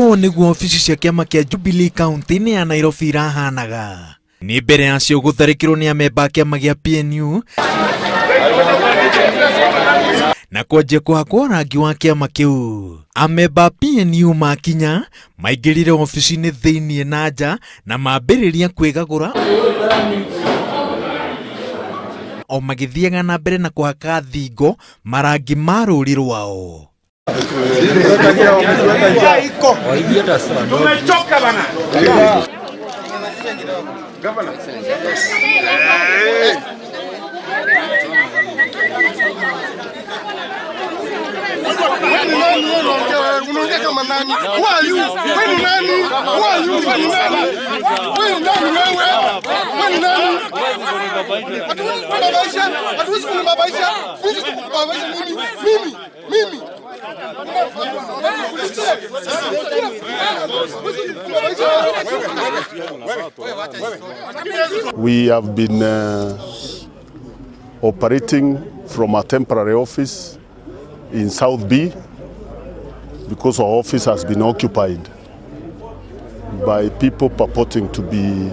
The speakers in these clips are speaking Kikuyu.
Ũũ nĩguo obici cia kĩama kĩa Jubilee kaunti-inĩ ya Nairobi irahanaga. Nĩ mbere yacio gũtharĩkĩrwo nĩ amemba a kĩama gĩa PNU na kwanjia kũhakwo rangi wa kĩama kĩu. Amemba a PNU makinya maingĩrire obici-inĩ thĩinĩ na nja na mambĩrĩria kwĩgagũra o magĩthiaga na mbere na kũhaka thingo marangi ma rũri rwao. Tumechoka bana. Unaongea kama nani? Who are you? Wewe ni nani? Who are you? Wewe ni nani? Wewe ni nani wewe? Wewe ni nani? Hatuwezi kubabaisha. Hatuwezi kunibabaisha. Sisi tukubabaisha mimi. Mimi. Mimi. We have been operating from a temporary office in South B because our office has been occupied by people purporting to be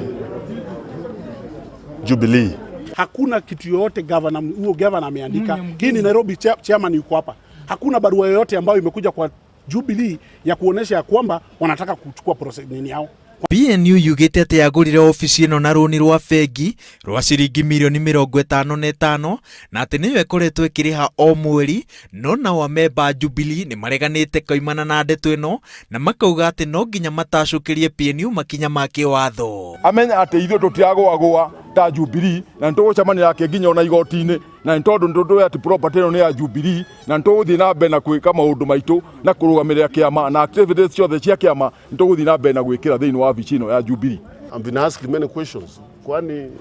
Jubilee. Hakuna kitu yoyote governor, huo governor ameandika. Hii ni Nairobi chairman yuko hapa. Hakuna barua yoyote ambayo imekuja kwa Jubilee ya kuonesha ya kwamba wanataka kuchukua process nini yao. PNU yugĩte atĩ yagũrire obici ĩno na rũni rwa bengi rwa ciringi mirioni 55 na atĩ nĩyo ĩkoretwo ĩkĩrĩha o mweri, no nao amemba a Jubilee nĩ mareganĩte koimana na ndeto ĩno na makauga atĩ no nginya matacũkĩrie PNU makinya ma kĩwatho. Amenya atĩ ithuĩ tũtiragũagũa ta Jubilee na nĩtũgũcemania nake nginya ona igoti-inĩ, na nĩ tondũ nĩtũĩ atĩ property ĩno nĩ ya Jubilee na nĩtũgũthiĩ na mbere na gwĩka maũndũ maitũ na kũrũgamĩrĩra kĩama na activities ciothe cia kĩama nĩtũgũthiĩ na mbere na gwĩkĩra thĩinĩ wa wabici ĩno ya Jubilee. I've been asked many questions. Kwani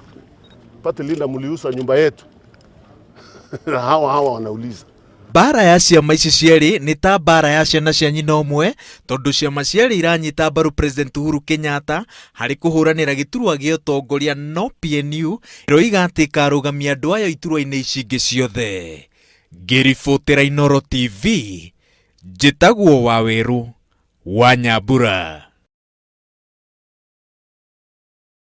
party leader mliuza nyumba yetu? Hawa hawa wanauliza. Mbara ya ciama ici cierĩ nĩ ta mbara ya ciana cia nyina ũmwe tondũ ciama cierĩ iranyita mbaru President Uhuru Kenyatta harĩ kũhũranĩra gĩturwa gĩa ũtongoria, no PNU ĩroiga atĩ ĩkarũgamia andũ ayo iturwa-inĩ ici ingĩ ciothe. Ngĩribotera Inooro TV, njĩtagwo Wawerũ wa Nyambura.